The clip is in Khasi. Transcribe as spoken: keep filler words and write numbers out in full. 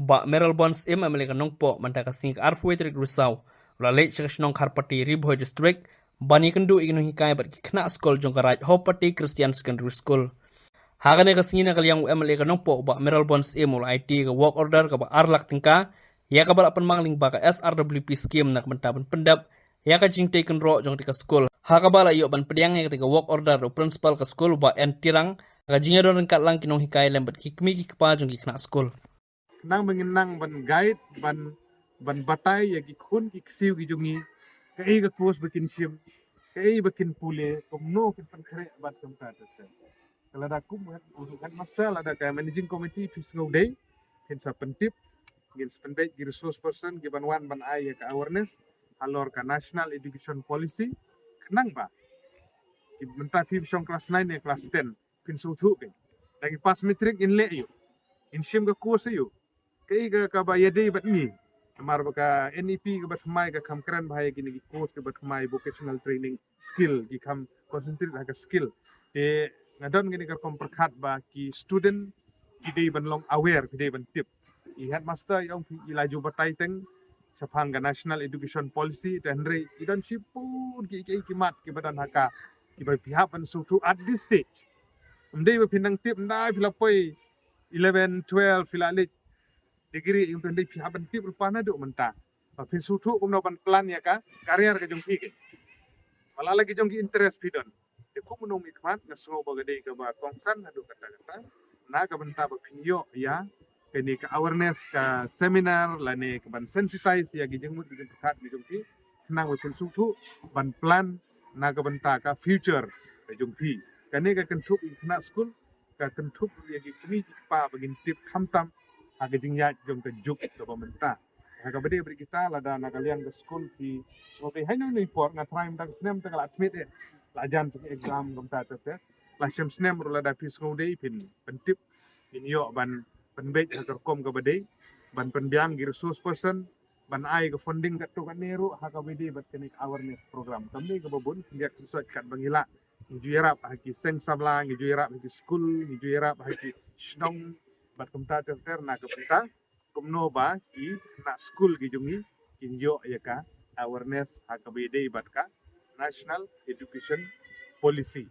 Bah Mayralborn Syiem, M L A ka Nongpoh, mynta ka sngi ka arphew tarik Risaw, u la leit sha ka shnong Kharpati, Ri Bhoi District, ban ïakynduh ïa ki nonghikai bad ki khynnah skul jong ka Raid Hopati Christian Secondary School. Ha kane ka sngi na ka liang u M L A ka Nongpoh, Bah Mayralborn Syiem, u la aiti ka work order kaba ar lak tyngka ïa kaba la pynmang lyngba ka S R W P scheme na ka bynta ban pyndep ïa ka jingtei kynroh jong ka skul. Ha kaba la ïoh ban pdiang ïa ka work order da u principal ka skul, Bah N Tirang, ka jingïadon ryngkat lang ki nonghikai lem bad ki kmie ki kpa jong ki khynnah skul. Nang ba ngin nang ban guide, ban, ban batai ïa ki khun ki ksiew ki jong ngi, kaei ka course ba kin shim, kaei ba kin pule, kumno kin pynkhreh bad kumta ter ter. Ka lada kum head, headmaster, lada ka managing committee phi sngewdei, phin sa pyntip, ngin sa pynbeit ki resource person ki ban wan ban ai ïa ka awareness halor ka National Education Policy, khnang ba ki mynta phi shong class nine ne class ten, phin sngewthuh kein. Da ngi pass matric ngin leh aïu, ngin shim ka course aïu, kaei ka, kaba ïadei bad ngi. Namar ba ka N E P kaba thymmai ka kham kren bha ïa kine ki course kaba thymmai, vocational training, skill, ki kham concentrate ha ka skill. Te nga don kane ka rukom pyrkhat ba ki student ki dei ban long aware, ki dei ban tip. I headmaster i ong phi i la ju batai teng shaphang ka National Education Policy, te hynrei ki don shibun ki, ki, ki mat kiba don ha ka, kiba phi hap ban sngewthuh at this stage. Ym dei ba phi nang tip, ynda phi la poi eleven, twelve, phi la leit degree, ym dei, phi hap ban tip lypa naduh mynta. Ba phin sngewthuh kumno ban plan ïa ka career ka jong phi kein. Ba la la ki jong ki interest phi don. Te kum u nongmihkhmat nga sngew ba ka dei kaba kongsan haduh katta katta na ka bynta ba phin ïoh ïa kane ka awareness, ka seminar lane ka ban sensitize ïa ki jingmut ki jingpyrkhat ki jong phi, khnang ba phin sngewthuh ban plan na ka bynta ka future ka jong phi. Kane ka kynthup ïa ki khynnah skul, ka kynthup ïa ki kmie ki kpa ba ngin tip khamtam ha ka jingïaid jong ka juk kaba mynta. Ha kaba dei bad kita, lada na ka liang ka skul phi sngewdei, haino haino i por, nga tharai mynta ka snem te ka la tmier eh, la jan sa ki exam kumta ter ter. La shem snem ruh, lada phi sngewdei phin pyntip, phin ïoh ban pynbeit ha ka rukom kaba dei, ban pynbiang ki resource person, ban ai ka funding katto katne ruh ha kaba dei bad kane ka awareness program. Kam dei kaba bun, khyndiat khynsoit katba ngi lah, ngi ju ïarap ha ki seng samla, ngi ju ïarap ha ki skul, ngi ju ïarap ha ki shnong bad kumta ter ter, na ka bynta kumno ba ki khynnah skul ki jong ngi kin ïoh ïa ka awareness ha kaba ïadei bad ka National Education Policy.